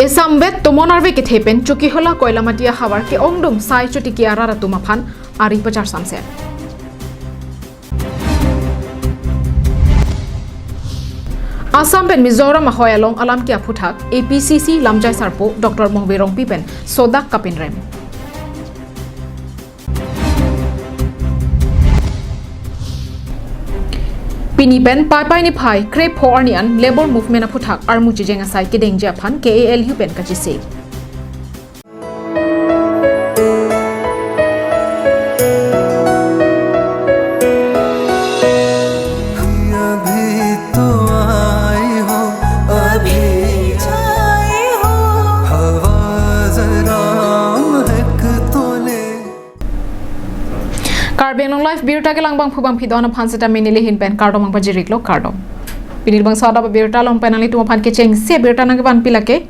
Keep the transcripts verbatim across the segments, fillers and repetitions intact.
Esamvet tomon arve kethe pen Chokihola Koilamati ahavar ke-ongdung sai chotiki arat atum aphan ari pacharsamse. Assam pen Mizoram ahoi along alam ke aphuthak A P C C lamjai sarpo Doctor Mongve Rongpi pen sodak kapinrem. Pini pen Paipai niphai krepho arni an Labour Movement aphuthak armu chijeng asai kedengji aphan K A L U pen kachisi. अभी तो आई हो, अभी जाए हो, हवा जरा महक तो ले। Karbi Anglong Live birta kelang bangphu bangphi do-an aphan seta neli ahin pen kardom nangpajir-iklo, kardom. Pini labangso adap abirta along pen nanglitum aphan kechengsi abirta nangkevanpi lake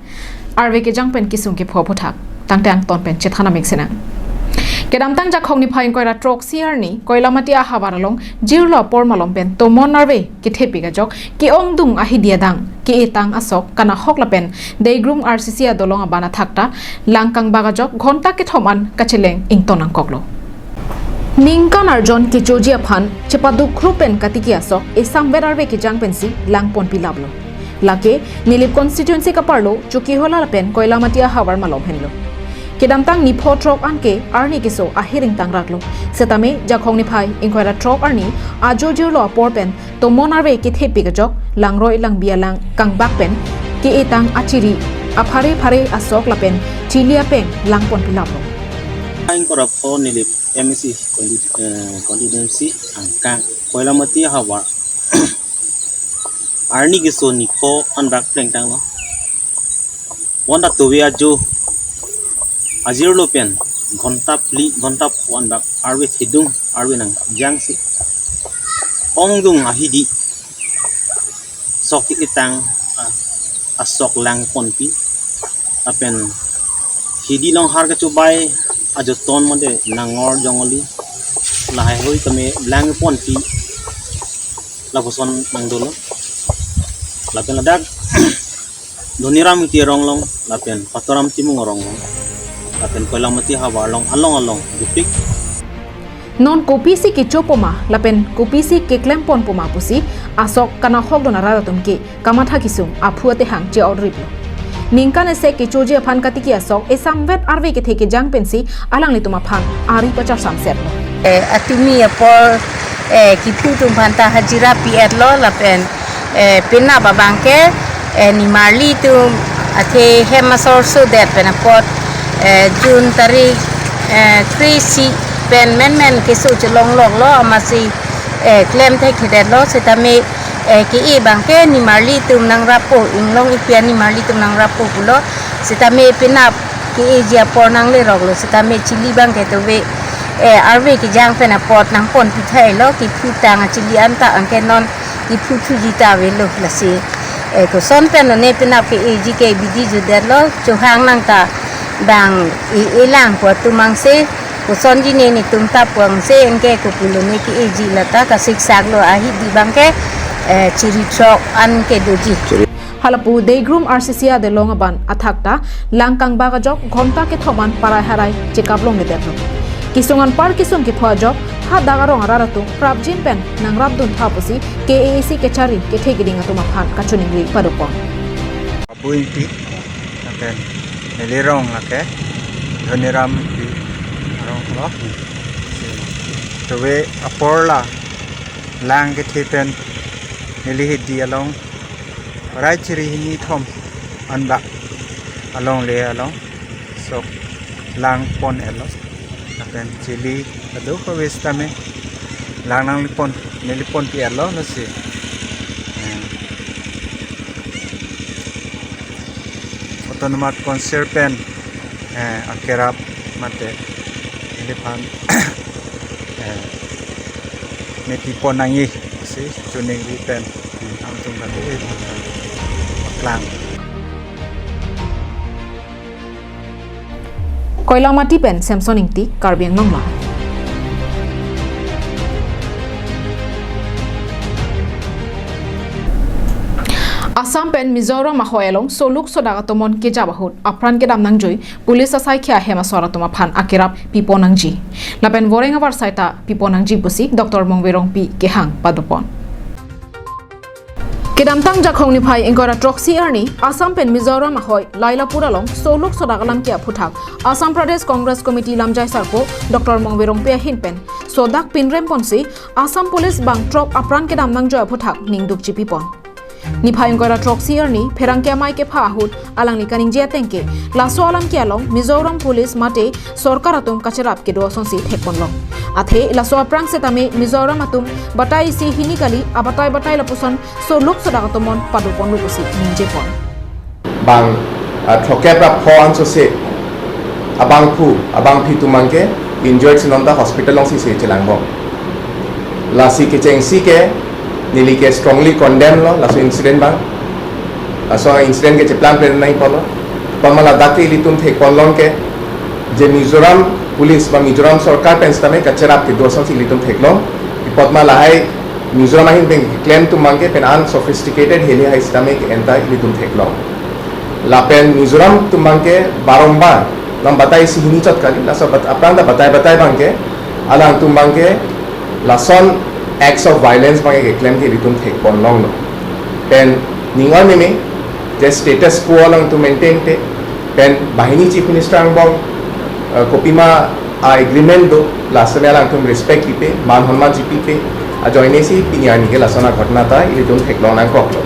arve kejang pen kesung kepho aphuthak. Tangte angton pen chethan amik sinang. Kedamtang Jakhong niphai ingkoi ra throksi arni Koilamati ahavar along jirlo apor malom pen tomon arve kethepik ajok ke-ongdung ahidi adang ke-etang asok kanahok lapen Deigrum R C C adolong aban athak ta lang kangbak ajok ghonta kethom an kacheleng ington nangkoklo. Ningkan arjon kechoji aphan chepaduk khrup pen katiki asok esamvet arve kejang pensi lang ponpi laplo. Lake Nilip constituency kaparlo Chokihola lapen Koilamati ahavar malom henlo. Kedamtang nipho throk anke arni keso ahir ingtang raklo. Setame Jakhong niphai ingkoi ra throk arni ajo jirlo apor pen tomon arve kethepik ajok langroi langbi alang kangbak pen ke-etang achiri aphare phare asok lapen chili apeng lang ponpi laplo. Ingkoi ra pho Nilip M A C consti-, eh, constituency angkang Koilamati ahavar arni keso nipho anbak plengtanglo. Bonta tove ajo ajirlo pen ghonta phli ghonta pho anbak arve thedung arve nangjangsi ongdung ahidi sok ke-etang, ah, asok lang ponpi lapen hidi along har kachobai ajoton mate nangor jongoli lahai hui tame lang ponpi lapuson nangdolo. Lapen ladak Dhoniram Ingti arong along lapen Patoram Timung arong along lapen Koilamati ahavar along along along dopik. Non kopisi kecho poma lapen kopisi keklem pon poma pusi asok kanahok do-an arat atum ke kamatha kesung aphu atehang che-otriplo. Ningkan isi kechoji aphan katiki asok esamvet arve kethe kejang pensi alanglitum aphan ari pacharsamsetlo. Eh, atumi apor, eh, kephu atum aphan ta hajira pi-etlo lapen, eh, penap abangke, eh, nimarli atum athe hem asor sodet pen apot, eh, June tarik, eh, kre-isi pen menmen keso chelongloklo amatsi, eh, klem thekthedetlo setame, eh, ke-e abangke nimarli atum nangrapo, inglong ipi an nimarli atum nangrapo pulo setame penap ke-eji apor nangleroklo setame chili abangke tove, eh, arve kejang pen apot nangponpi thailo, kephu tang achili anta anke non kephu thuji ta avelo lasi. Eh, koson pen lone penap ke-eji ke bidi judetlo, chohang nang ta bang e-, elang pu atum angse, kosonji ne netum ta pu angse, anke kopi lone ke-eji lata kasiksak lo ahidi abangke, eh, chiri throk an kedoji. Halapu Deigrum R C C adolong aban athak ta lang kangbak ajok ghonta kethom an parai harai chekaplongledetlo. Kesung anpar kesung kepho ajok hadak arong arat atum prapjin pen nangrapdun tha pusi K A A C kechari kethe keding atum aphan kachiningri padopon. Abu Ingti, lapen neli rong lake Dhoniram Ingti arong lo. Tove apor la lang kethe pen neli hidi along parai chiri hini thom anbak alongle along sok lang pon-etlo. Lapen chili kadokave setame lang nanglipon, neliponpi-etlo lasi. Eh, Autonomous Council pen, eh, akerap mate neliphan, eh, mepipon nangji si chiningri pen, hmm, angtung kali, eh, lang. Koilamati pen Samson Ingti, Karbi Anglong Live. Assam pen Mizoram ahoi along soluk sodak atomon kejap ahut apran kedam nangjui police asaikhei ahem asor atum aphan akerap pipon nangji. Lapen voreng avarsai ta pipon nangji pusi Doctor Mongve Rongpi kehang padopon. Kedamtang Jakhong niphai ingkoi ra throksi arni Assam pen Mizoram ahoi Lailapur along soluk sodak alam ke aphuthak Assam Pradesh Congress Committee lamjai sarpo Doctor Mongve Rongpi ahin pen sodak pinrem ponsi Assam Police bang throk apran kedam nangjui aphuthak ningduk chipipon. Niphai ingkoi ra throksi arni pherangke amei kepha ahut alangli kaningje ateng ke laso alam ke along Mizoram Police mate sorkar atum kacherap kedo asonsi thekponlong. Athe laso aphrang setame Mizoram atum batai isi hini kali, abatai batai lapuson soluk sodak atomon padoponlo pusi ningjepon. Bang, ah, throkkep ra pho ansose abangphu, abangphi atum abangke injured si non ta hospital alongsi se chelangbom. Lasi kechengsi ke neli ke strongly condemn lo laso incident bang. Laso incident ke cheplang plen nangji pulo. Pamala dak ke ilitum thekponlong ke je Mizoram Police ba Mizoram sorkar pen setame kacherap kedo asonsi ilitum theklong. Ipot ma lahai Mizoram ahin pen keklem atum abangke pen unsophisticated heli hai setame ke-en ta ilitum theklong. Lapen Mizoram atum abangke barombar non batai isi hini chot kali, laso bat-, aphrang ta batai batai abangke alangtum abangke lason acts of violence abangke keklem ke ilitum thekponlonglo. Pen ning-oi meme je status quo alangtum maintain te, pen banghini Chief Minister angbong, eh, kopima a-agreement do, la setame alangtum respect kipi, man honman chipipi, ajoine si pini arni ke lason aghotona ta ilitum theklong nangkoklo.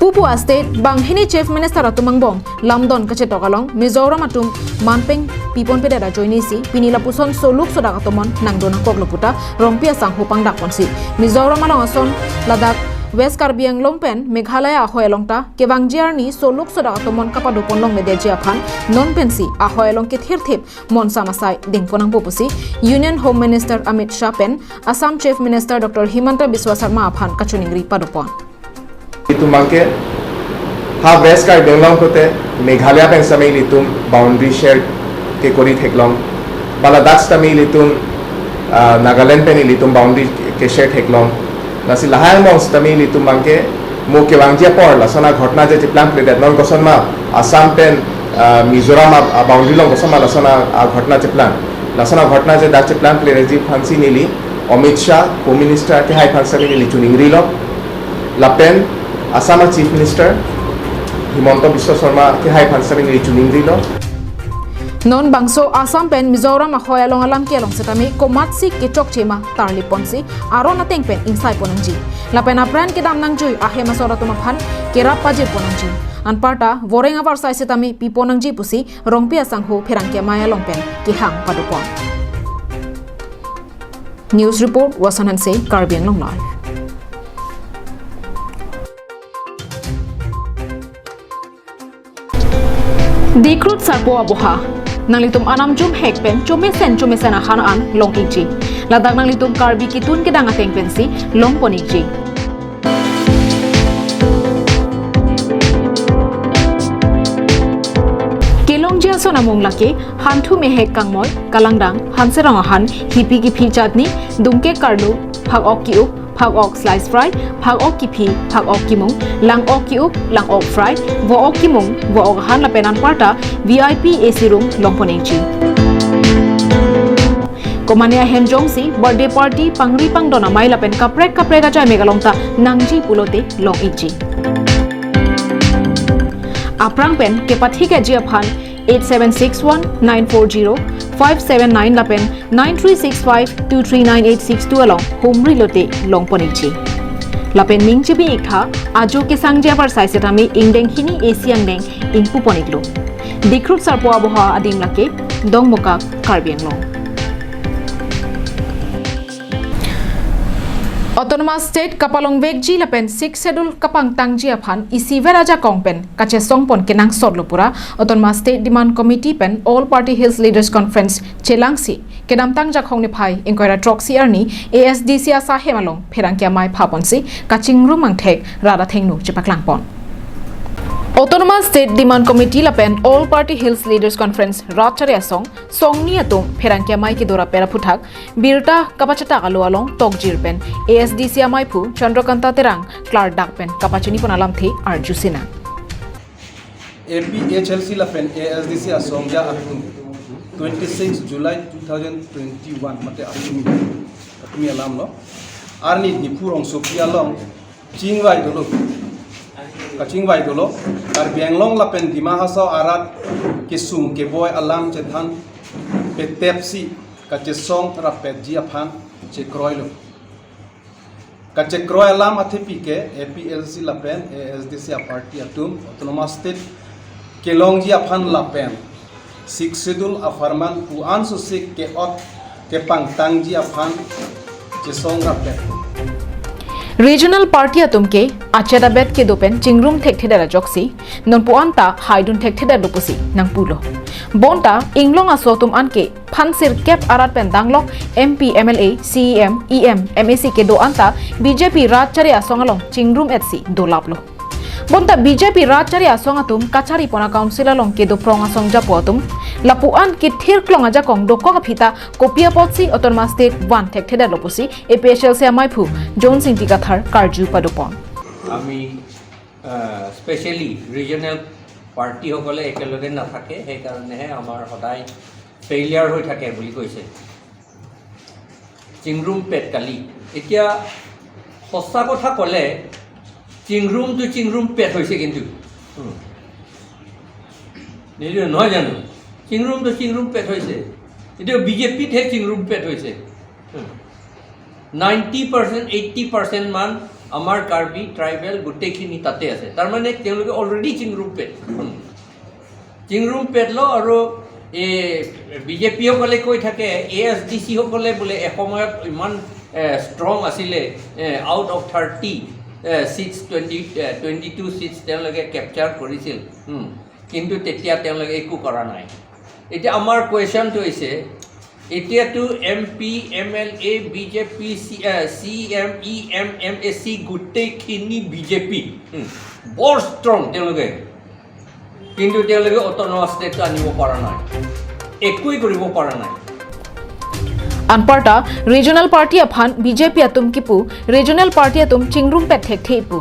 Pupu a-state banghini Chief Minister atum angbong lamdon kachetok along Mizoram atum manpeng piponpedet ajoine si pini lapuson soluk sodak atomon nangdo nangkoklo puta Rongpi asangho pangdakponsi Mizoram along ason ladak West Karbi Anglong pen Meghalaya ahoi along ta kevangji arni soluk sodak atomon kapadoponlongledetji aphan non pensi ahoi along kethirthip monsam asai dengpon nangpo pusi Union Home Minister Amit Shah pen Assam Chief Minister Doctor Himanta Biswa Sarma aphan kachiningri padopon. Itum abangke ha West Karbi Anglong pulote Meghalaya pen setame ilitum boundary share kekori theklong. Ba ladak setame ilitum, ah, Nagaland pen ilitum boundary ke-share theklong. Lasi lahai angbong setame ilitum abangke mo kevangji apor lason aghotona je cheplang pledet non kosonma Assam pen, ah, Mizoram a, a-boundary along kosonma lason a, aghotona cheplang. Lason aghotona je dak cheplang pledetji aphansi neli Amit Shah, Home Minister kehai aphan setame neli chiningrilo. Lapen Assam a-Chief Minister Himanta Biswa Sarma kehai aphan setame neli chiningrilo. Non bangso Assam pen Mizoram ahoi along alam ke along setame komatsi kechokche ma tarliponsi aron ateng pen ingsaipon nangji. Lapen apran kedam nangjui ahem asor atum aphan kerap pajirpon nangji. Anparta voreng avarsai setame pipon nangji pusi Rongpi asangho pherangke amei along pen kehang padopon. News report, Wasan Hanse, Karbi Anglong Live. Dikrut Sarpo Aboha. Nanglitum anam jumhek pen chomesen chomesen ahan an long ikji. Ladak nanglitum Karbi kitun kedang ateng pensi longpon ikji. Kelongji ason amung lake, hanthu mehek kangmoi, kalangdang, hanserong ahan, hipi kiphi chutney, dungke karlu, phak-ok ki-up, phak-ok slice fry, phak-ok kiphi, phak-ok kimung, lang-ok ki-up, lang-ok fry, vo-ok kimung, vo-ok ahan lapen anparta V I P A C room longpon ikji. Komane ahem jongsi birthday party, pangri pangdon amei lapen kaprek kaprek ajai mek along ta nangji pulote long ikji. Aphrang pen kepathikji aphan eight seven six one nine four zero five seven nine lapen nine three six five two three nine eight six two along humri lote longpon ikji. Lapen ning chibi iktha ajo kesangji avarsai setame ingdeng hini A C angdeng ingpupon iklo. Dikrut Sarpo Aboha adim lake Dongmukak, Karbi Anglong. Autonomous State kapalongvekji lapen Sixth Schedule kapangtangji aphan isivet ajakong pen kachesongpon kenangsotlo pura Autonomous State Demand Committee pen All Party Hills Leaders Conference chelangsi kedamtang Jakhong niphai ingkoi ra throksi arni A S D C asai hem along pherangke amei phaponsi kachingrum angthek rat athengno chepaklangpon. Autonomous State Demand Committee lapen All Party Hills Leaders Conference Rat Chari Asong songni atum pherangke amei kedo rapet aphuthak birta kapachetak alo along tokjir pen A S D C ameiphu Chandrakanta Terang klardak pen kapachini pon alamthe arju sinang. A P H L C lapen A S D C asong ja atum twenty-six July two thousand twenty-one mate atum, atum alam lo. Arni Diphu rongsopi along chingvai dolo. Kachingvai dolo. Karbi Anglong lapen Dima Hasao arat kesung keboi alam chethan petepsi kachesong rapetji aphan chekroilo. Kachekroi alam athepi ke A P L C lapen A S D C aparty atum Autonomous State kelongji aphan lapen Sixth Schedule apharman pu-an sosik ke-ot kepangtangji aphan chesong rapet. Regional party atum ke achet abet kedo pen chingrum thekthedet ajoksi non pu-an ta haidun thekthedetlo pusi nangpulo. Bonta inglong aso atum anke phan sirkep arat pen danglok M P, M L A, C E M, E M, M A C kedo anta B J P Rat Chari Asong along chingrum etsi dolaplo. Bonta B J P Rat Chari Asong atum kachari pon a-council along kedo prong asong japo atum lapu-an kethir klong ajakong dokok aphi ta kopi apotsi Autonomous State van thekthedetlo pusi A P H L C ameiphu John Singti Kathar karju padopon. আমি especially regional পাৰ্টিসকলে একেলগে নাথাকে, সেইকাৰণেহে আমাৰ সদায় ফেইলিয়াৰ হৈ থাকে বুলি কৈছে। চিংৰুম পেট কালি। এতিয়া সঁচা কথা ক'লে চিংৰুমটো চিংৰুম পেট হৈছে কিন্তু। হুম। নিদিওঁ নহয় জানো? চিংৰুমটো চিংৰুম পেট হৈছে। এতিয়া বিজেপিতহে চিংৰুম পেট হৈছে। নাইণ্টি পাৰ্চেণ্ট, এইটি পাৰ্চেণ্ট মান আমাৰ কাৰ্বি ট্ৰাইবেল গোটেইখিনি তাতে আছে। তাৰমানে তেওঁলোকে অলৰেডি চিংৰুম পেট। চিংৰুম পেট ল আৰু এই বিজেপিসকলে কৈ থাকে, এ এছ ডি চিসকলে বোলে এসময়ত ইমান ষ্ট্ৰং আছিলে, out of thirty six twenty, twenty two six তেওঁলোকে কেপচাৰ কৰিছিল। হুম। কিন্তু তেতিয়া তেওঁলোকে একো কৰা নাই। এতিয়া আমাৰ কুৱেশ্যনটো হৈছে, এতিয়াতো M P, M L A, B J P, C, C M, E M, M A C গোটেইখিনি বি জে পি। হুম। বৰ ষ্ট্ৰং তেওঁলোকে। কিন্তু তেওঁলোকে অট'নমাছ ষ্টেটটো আনিব পৰা নাই, একোৱেই কৰিব পৰা নাই। Anparta regional party aphan B J P atum kipu regional party atum chingrum pet thekthe pu.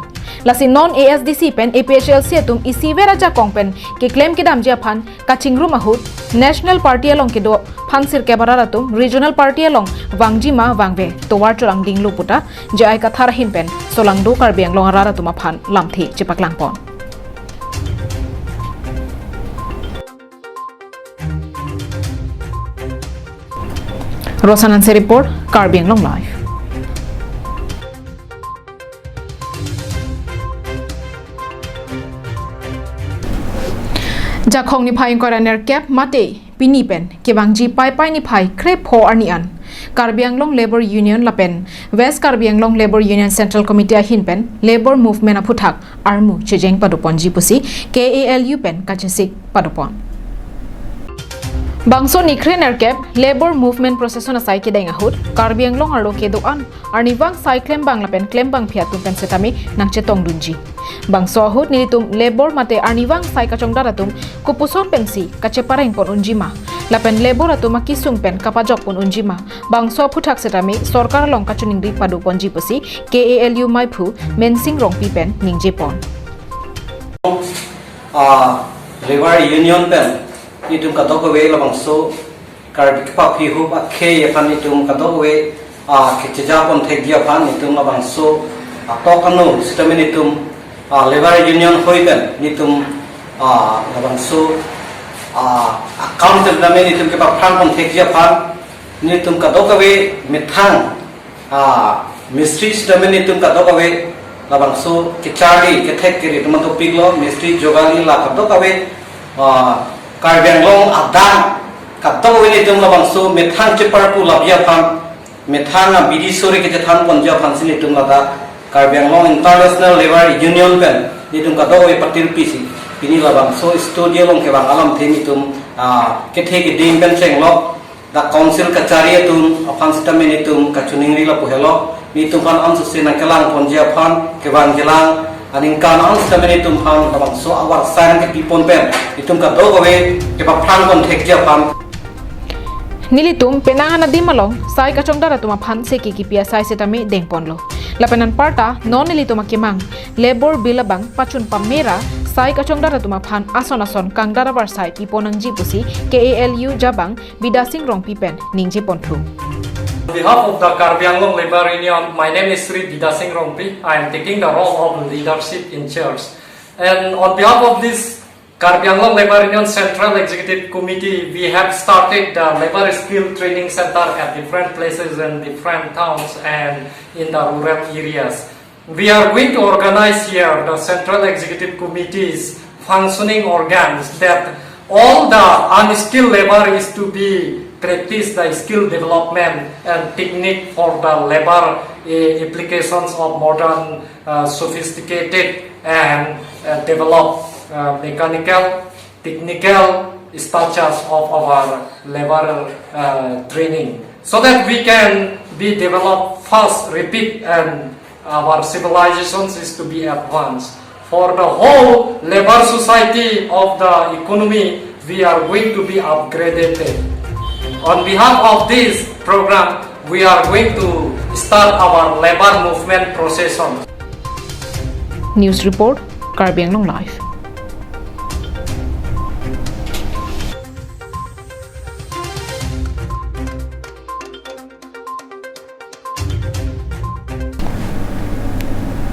Lasi non A S D C pen A P H L C atum isiver ajakong pen keklem kedamji aphan kachingrum ahut national party along kedo phan sirkep arat atum regional party along vangji ma vangve tovar chorang dinglo puta J I Kathar ahin pen solangdo Karbi Anglong arat atum aphan lamthe chepaklangpon. Rosan Hanse report, Karbi Anglong Live. Jakhong niphai ingkoi ra nerkep mate pini pen kevangji Paipai niphai krepho arni an Karbi Anglong Labour Union lapen West Karbi Anglong Labour Union Central Committee ahin pen Labour Movement aphuthak armu chejeng padoponji pusi K A L U pen kachesik padopon. Bangso niphai nerkep Labour Movement Procession asai kedeng ahut Karbi Anglong arlo kedo-an arnivang sai klembang lapen klembangpi atum pen setame nangchetongdunji. Bangso ahut nelitum labour mate arnivang sai kachongdat atum kopuson pensi kacheparengpon unji ma lapen labour atum akesung pen kapajokpon unji ma, bangso aphuthak setame sorkar along kachiningri padoponji pusi K A L U meiphu Mensing Rongpi pen ningjepon. Ah, Labour Union pen nelitum kadokave labangso Karbi kepaphi hup akhei aphan nelitum kadokave, ah, kechejapon thekji aphan nelitum labangso, ah, tok ano sitame nelitum, ah, Labour Union hoi pen nelitum, ah, labangso, ah, account sitame nelitum kepaphrangpon thekji aphan nelitum kadokave methang, ah, mistri sitame nelitum kadokave labangso kecharli kethek kere atum adopiklo, mistri jogali la kadokave, ah, Karbi Anglong adang kadokave nelitum labangso methang cheparpu labi aphan, methang abidi suri kechethanponji aphansi nelitum ladak Karbi Anglong International Labour Union pen nelitum kadokave patirpisi pini labangso studio along kevang alamthe nelitum, ah, kethe keding pen chenglok. Dak council kachari atum aphan sitame nelitum kachiningri lapu helo, nelitum aphan ansose nangkelangponji aphan kevang kelang Aningkan an sitame nelitum aphan labangso avarsai nangkepipon pen itum kadokave kepaphrang ponthekji aphan. Nelitum penang an adim along sai kachongdat atum aphan seke kipi asai sitame dengponlo. Lapen anparta non nelitum akemang Labour Bill abang pachun pamera sai kachongdat atum aphan ason ason kangdat avarsai pipon nangji pusi K A L U jabang Bidya Sing Rongpi pen ningjeponthu. On behalf of the Karbi Anglong Labour Union, my name is Shri Bidya Sing Rongpi. I am taking the role of leadership in charge. And on behalf of this Karbi Anglong Labour Union Central Executive Committee, we have started the Labour Skill Training Center at different places and different towns and in the rural areas. We are going to organize here the Central Executive Committee's functioning organs, that all the unskilled labor is to be practice the skill development and technique for the labor, eh, applications of modern, uh, sophisticated and, uh, developed, uh, mechanical, technical status of our labor, uh, training, so that we can be developed fast, rapid, and our civilizations is to be advanced. For the whole labor society of the economy, we are going to be upgraded. On behalf of this program, we are going to start our labor movement procession. News report, Karbi Anglong Live.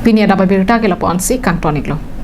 Pini adap abirta ke lapu-an si kangton-iklo.